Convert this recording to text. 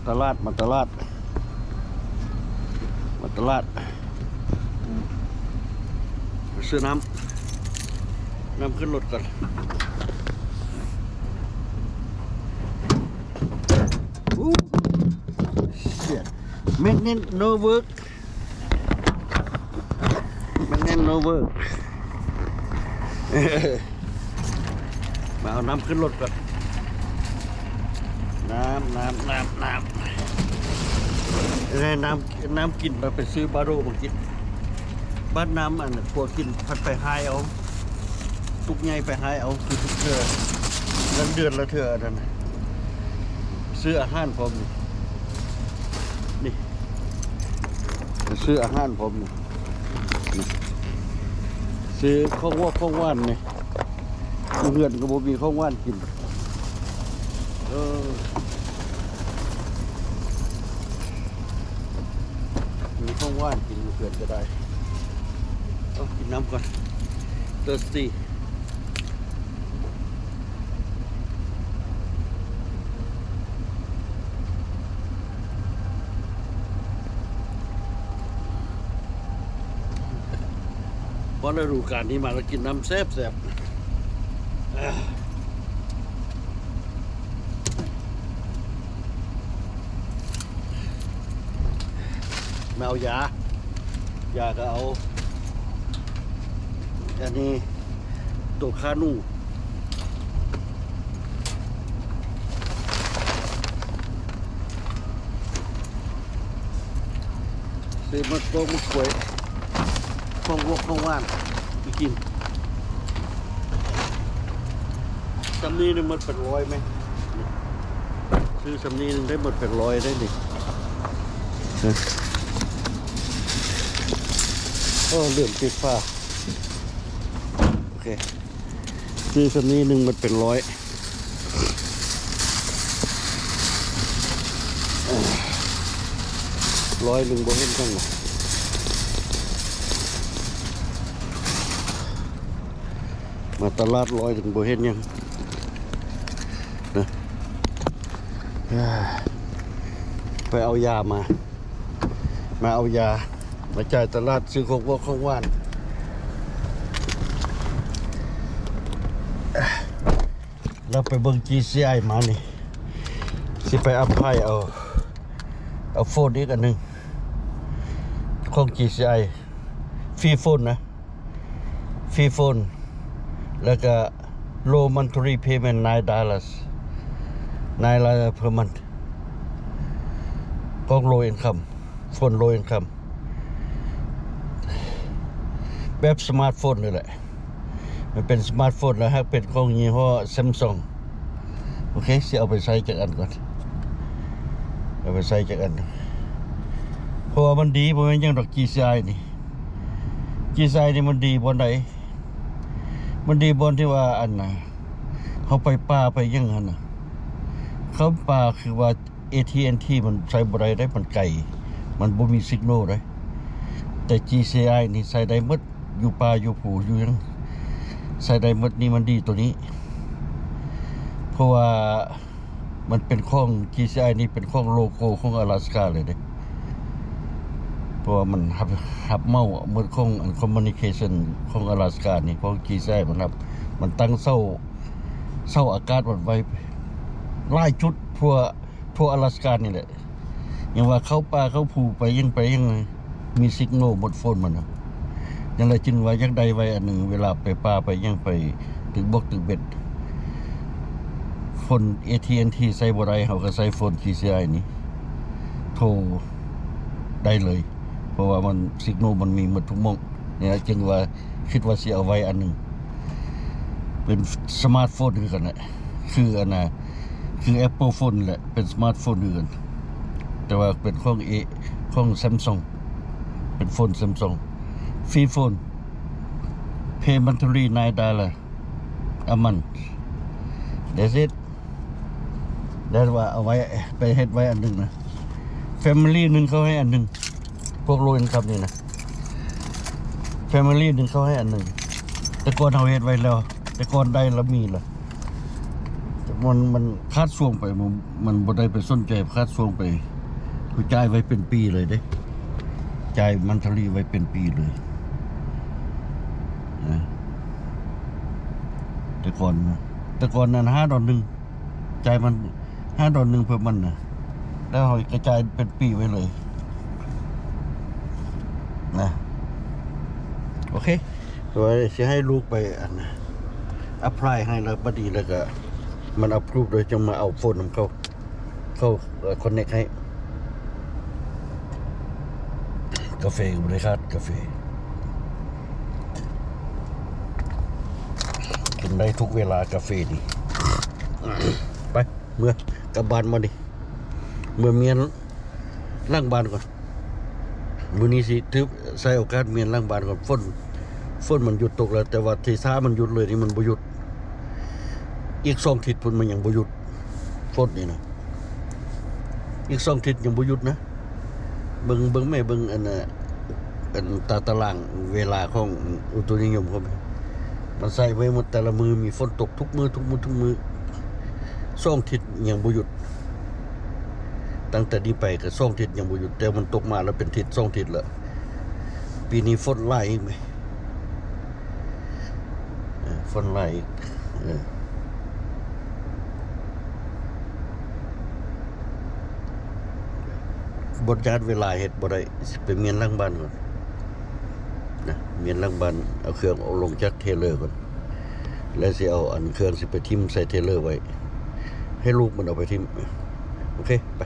ຕະຫຼາດ ມາຕະຫຼາດ ມາຕະຫຼາດ ໄປຊື້ນ້ຳ ນ້ຳຂຶ້ນລົດກ່ອນ. ໂອ້ shit, magnet no work. Magnet no work. ມາເອົານ້ຳຂຶ້ນລົດກ່ອນ. ນ້ຳ ນ້ຳ ນ້ຳ ນ້ຳ ນ້ຳ ນ້ຳກິນ. ໄປຊື້ບາໂດມາກິນ. ບາດນ້ຳອັນຄົວກິນ ພັດໄປຫາຍເອົາ. ຕຸກໃຫຍ່ໄປຫາຍເອົາ ຄືທຸກເທື່ອ ເງິນເດືອນລະເທື່ອນັ້ນ. ຊື້ອາຫານພ້ອມນີ້ ນີ້ ຊື້ອາຫານພ້ອມນີ້ ນີ້ ຊື້ຂອງຫວານ ຂອງຫວານນີ້. ຢູ່ເຮືອນກໍບໍ່ມີຂອງຫວານກິນ. ເອີ ມີຂອງຫວານກິນຢູ່ເຮືອນກໍໄດ້. ເອົາ ກິນນ້ຳກ່ອນ thirsty. ເພາະລະດູການນີ້ມາແລ້ວກິນນ້ຳແຊບໆ. ມາເອົາຢາ ຢາກໍເອົາ ອັນນີ້ ໂຕຄານູ ຊື້ໝາກໂກກ ໝາກກ້ວຍ ຂອງຫວານ ຂອງຫວານໄປກິນ. ຊຳນີ້ໜຶ່ງໝົດເປັນຮ້ອຍແມະ. ຊື້ຊຳນີ້ໜຶ່ງໄດ້ໝົດເປັນຮ້ອຍໄດ້ນີ້. ໂອ້ ລືມປິດຝາ. ໂອເຄ ຊື້ຊຳນີ້ໜຶ່ງໝົດເປັນຮ້ອຍ. ຮ້ອຍໜຶ່ງບໍ່ເຫັນຫຍັງ. ມາຕະຫຼາດຮ້ອຍໜຶ່ງບໍ່ເຫັນຫຍັງນະ. ໄປເອົາຢາມາ ມາເອົາຢາ ມາຈ່າຍຕະຫຼາດ ຊື້ຂອງຫວານ ຂອງຫວານ. ແລ້ວໄປເບິ່ງຈີຊີໄອມານີ້ ຊິໄປອັບພາຍເອົາ ເອົາໂຟນອີກອັນໜຶ່ງ ຂອງຈີຊີໄອ ຟຣີໂຟນນະ ຟຣີໂຟນ ແລ້ວກະ low monthly payment nine dollars, nine dollar per month ຂອງ low income, phone low income ແບບສະມາດໂຟນນີ້ແຫຼະ. ມັນເປັນສະມາດໂຟນ ແລ້ວຫາກເປັນຂອງຍີ່ຫໍ້ Samsung. ໂອເຄ ຊິເອົາໄປໃຊ້ຈັກອັນກ່ອນ ເອົາໄປໃຊ້ຈັກອັນ ເພາະວ່າມັນດີ. ບໍ່ແມ່ນຫຍັງດອກ ຈີຊີໄອນີ້ ຈີຊີໄອນີ້ມັນດີບ່ອນໃດ? ມັນດີບ່ອນທີ່ວ່າ ອັນນ່າ ເຮົາໄປປ່າໄປຫຍັງຫັ້ນນະ ເຂົ້າປ່າ ຄືວ່າ ເອທີແອນທີ ມັນໃຊ້ບໍ່ໄດ້ເດ້ ມັນໄກ ມັນບໍ່ມີ signal ເດ້. ແຕ່ ຈີຊີໄອ ນີ້ໃຊ້ໄດ້ໝົດ ຢູ່ປ່າຢູ່ພູຢູ່ຫຍັງໃຊ້ໄດ້ໝົດ. ນີ້ມັນດີໂຕນີ້ ເພາະວ່າມັນເປັນຂອງ ຈີຊີໄອ ນີ້ເປັນຂອງໂລໂກ້ຂອງອາລາສກາເລີຍເດ້. ເພາະວ່າມັນຮັບ ຮັບເໝົາໝົດຂອງອັນ communication ຂອງອາລາສການີ້ ຂອງ ຈີຊີໄອ ມັນຮັບ ມັນຕັ້ງເສົາ ເສົາອາກາດມັນໄວ້ຫຼາຍຈຸດທົ່ວ ທົ່ວອາລາສການີ້ແຫຼະ. ຍັງວ່າເຂົ້າປ່າເຂົ້າພູໄປຫຍັງໄປຫຍັງ ມີ signal ໝົດໂຟນມັນນະ. ຈັ່ງໃດຈຶ່ງວ່າຢາກໄດ້ໄວ້ອັນໜຶ່ງ ເວລາໄປປ່າໄປຫຍັງ ໄປຕຶກບົກຕຶກເບັດ ໂຟນ ເອທີແອນທີ ໃຊ້ບໍ່ໄດ້ ເຮົາກໍໃຊ້ໂຟນ ຈີຊີໄອ ນີ້ ໂທໄດ້ເລີຍ ເພາະວ່າມັນ signal ມັນມີໝົດທຸກໝ່ອງ. ນີ້ແຫຼະຈຶ່ງວ່າຄິດວ່າຊິເອົາໄວ້ອັນໜຶ່ງ ເປັນສະມາດໂຟນຄືກັນແຫຼະ ຄືອັນນ່າ ຄື Apple phone ແຫຼະ ເປັນສະມາດໂຟນຄືກັນ ແຕ່ວ່າເປັນຂອງເອ ຂອງ Samsung ເປັນໂຟນ Samsung, free phone, pay monthly nine dollar a month, that's it. ແລ້ວວ່າເອົາໄວ້ ໄປເຮັດໄວ້ອັນໜຶ່ງນະ family ໜຶ່ງເຂົາໃຫ້ອັນໜຶ່ງ ພວກ low income ນີ້ນະ family ໜຶ່ງເຂົາໃຫ້ອັນໜຶ່ງ. ແຕ່ກ່ອນເຮົາເຮັດໄວ້ແລ້ວ ແຕ່ກ່ອນໄດ້ລະມີລະ ແຕ່ ມັນ ມັນຂາດຊ່ວງໄປ ມັນ ມັນບໍ່ໄດ້ໄປສົນໃຈ ຂາດຊ່ວງໄປ. ຄືຈ່າຍໄວ້ເປັນປີເລີຍເດ້ ຈ່າຍມັນທະລີໄວ້ເປັນປີເລີຍນະ. ແຕ່ກ່ອນນະ ແຕ່ກ່ອນນັ້ນຫ້າດອນໜຶ່ງ ຈ່າຍມັນຫ້າດອນໜຶ່ງເພື່ອມັນນະ ແລ້ວເຮົາກະຈ່າຍເປັນປີໄວ້ເລີຍນະ. ໂອເຄ ວ່າຊິໃຫ້ລູກໄປອັນ apply ໃຫ້ ແລ້ວບັດນີ້ ແລ້ວກະມັນ approve ໂດຍ ຈັ່ງມາເອົາໂຟນນຳເຂົາ ເຂົາ connect ໃຫ້. ກາເຟກໍບໍ່ໄດ້ຂາດ ກາເຟ ກິນໄດ້ທຸກເວລາກາເຟນີ້. ໄປ ເມືອ ກັບບ້ານມານີ້ ເມືອມ້ຽນຫຼັງບ້ານກ່ອນ. ມື້ນີ້ຊິຖືໃຊ້ໂອກາດມ້ຽນຫຼັງບ້ານກ່ອນ. ຝົນ ຝົນມັນຢຸດຕົກແລ້ວ ແຕ່ວ່າທີ່ຊ້າມັນຢຸດເລີຍນີ້ ມັນບໍ່ຢຸດ. ອີກສອງທິດພຸ້ນມັນຍັງບໍ່ຢຸດ ຝົນນີ້ນະ ອີກສອງທິດຍັງບໍ່ຢຸດນະ. ເບິ່ງ ເບິ່ງແມ້ ເບິ່ງອັນ ອັນຕາຕະລາງເວລາຂອງອຸຕຸນິຍົມເຂົາ ມັນໃສ່ໄວ້ໝົດ ແຕ່ລະມື້ມີຝົນຕົກທຸກມື້ ທຸກມື້ ທຸກມື້ ສອງທິດຍັງບໍ່ຢຸດ. ຕັ້ງແຕ່ນີ້ໄປກໍສອງທິດຍັງບໍ່ຢຸດ ແຕ່ມັນຕົກມາແລ້ວເປັນທິດສອງທິດແລ້ວ. ປີນີ້ຝົນຫຼາຍອີກແມ ເອີ ຝົນຫຼາຍອີກ ເອີ ບໍ່ຈັດເວລາເຮັດບໍ່ໄດ້ ຊິໄປມ້ຽນຫຼັງບ້ານກ່ອນນະ ມ້ຽນຫຼັງບ້ານ ເອົາເຄື່ອງອອກລົງຈາກເທເລີກ່ອນ ແລ້ວຊິເອົາອັນເຄື່ອງຊິໄປຖິ້ມໃສ່ເທເລີໄວ້ ໃຫ້ລູກມັນເອົາໄປຖິ້ມ. ໂອເຄ ໄປ.